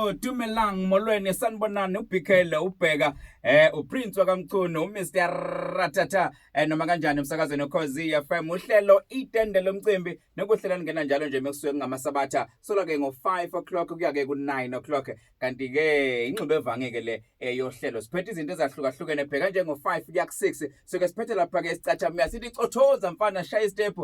Hello, Dumelang, molweni, sanibonani, uBikele, ubheka uPrince wakaMchunu, uMr Ratata, noma kanjani emsakazweni Ukhozi FM, uhlelo itende lomcimbi nokuhlela ningena njalo nje mekusuke kungamasabatha sola ke ngo-5 o'clock kuya ke ku-9 o'clock. Kanti ke ingxube evange ke le eyohlelo, siphethe izinto ezahlukahlukene. Bheka nje ngo-5 kuya ku-6 suke siphethe lapha ke isicathamiya, sithi cothoza mfana, shaya istep,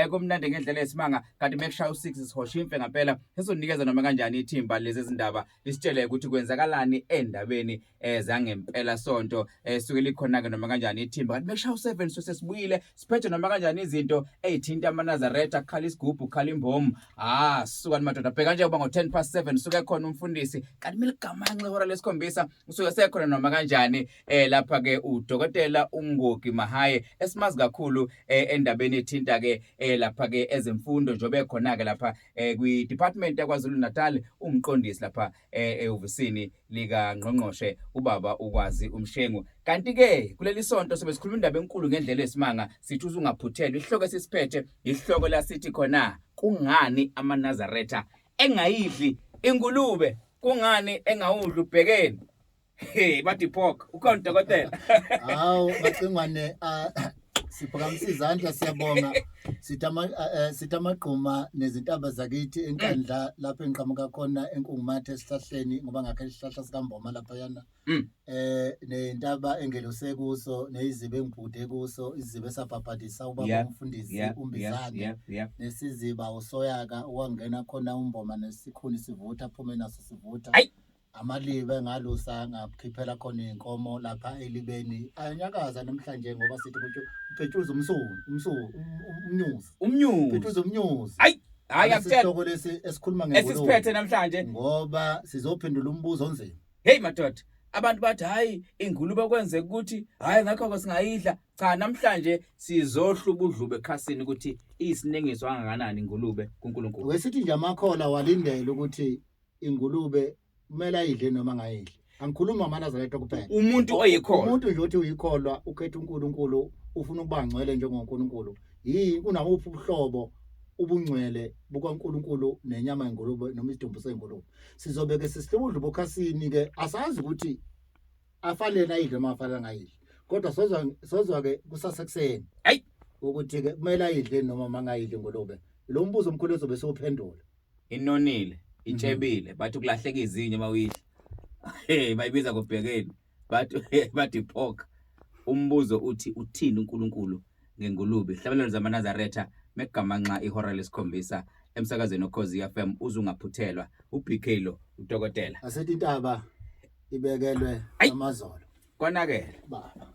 kumnandi ngendlela esimanga. Kanti mekushaya u-6 sihosha imfe ngempela, sizonikeza noma kanjani ithimba lezi zindaba lisitshele ukuthi kwenzakalani endabeni zangempela sonto. Suke likhona ke noma kanjani ithimba. Kanti mekushaya u-7 so sesibuyile, siphethe noma kanjani izinto ey'thinta amaNazaretha, kukhala isigubhu, kukhala imbomu. Ah, sukani madoda. Bheka nje kuba ngo-10 past 7 suke khona umfundisi. Kanti meligamanxe ihora lesikhombisa usuke sekhona noma kanjani lapha ke udokotela uNgogi Mahaye, esimazi kakhulu endabeni ethinta ke lapha ke ezemfundo, njengoba ekhona ke lapha kwi department yaKwaZulu Natal, umqondisi lapha ehhovisini likaNgqongqoshe ubaba uKwazi uMshengu. Kanti ke kuleli sonto sobe sikhuluma indaba enkulu ngendlela esimanga, sithi uzungaphuthelwa. Isihloko esisiphethe isihloko la sithi khona, kungani amaNazaretha engayidli ingulube, kungani engawudli ubhekeni? Hey, bathi pork. Ukhona dokotela? Hawu bacingwane, siphakamisa izandla, siyabonga. Sithi ama sithi amagquma nezintaba zakithi eNkandla, lapho engiqhamuka khona, eNkungumathe esihlahleni, ngoba ngakhe isihlahla sikamboma lapha yana. Nentaba engeluse kuso, neyiziba engibhude kuso, isiziba esabhabhadisa ubaba umfundisi uMbizane, nesiziba uSoyaka owangena khona umboma nesikhuni sivutha, aphume naso sivutha. Ayi. Amalibe ngalusa, ngakhiphela khona iy'nkomo lapha elibeni, ayanyakaza namhlanje ngoba sithi kuthi upetshuza umnyuzi. Umnyuzi. Upetshuza umnyuzi. Ayi, hayi, akutshela. Isihloko lesi esikhuluma ngengulube. Esisiphethe namhlanje. Ngoba sizophendula umbuzo onzima. Hey madoda, abantu bathi hayi, ingulube kwenzeka ukuthi hayi, ngakho ke singayidla. Cha, namhlanje sizohluba udlube ekhasini ukuthi iyisinengiso kangakanani ingulube kuNkulunkulu. Wesithi nje amakhola walindele ukuthi ingulube kumele ayidle noma angayidli. Angikhulumi amaNazaretha kuphela. Umuntu oyikholwa. Umuntu nje othi uyikholwa, ukhetha uNkulunkulu, ufuna ukuba ngcwele njengoNkulunkulu. Yini, kunamuphi ubuhlobo ubungcwele bukaNkulunkulu nenyama yengulube noma isidumbu sengulube? Sizobe ke sisihlubudla bokhasini ke, asazi ukuthi afanele ayidle noma afanele angayidli. Kodwa sozwa ke kusasa ekuseni. Ayi. Ukuthi ke kumele ayidle noma mangayidli ingulube. Lo mbuzo omkhulu ozobe siwuphendula. Inonile, itshebile, bathi kulahleka izinyo mawuyidla. Hey, bayibiza ngobhekeni. Bathi pork. Umbuzo uthi uthini uNkulunkulu ngengulube? Hlabelelo zamaNazaretha mekugamanxa ihora lesikhombisa emsakazweni Ukhozi FM, uzungaphuthelwa. uBK lo udokotela. Asithi intaba ibekelwe Ayi. amazolo. Konakele. Baba.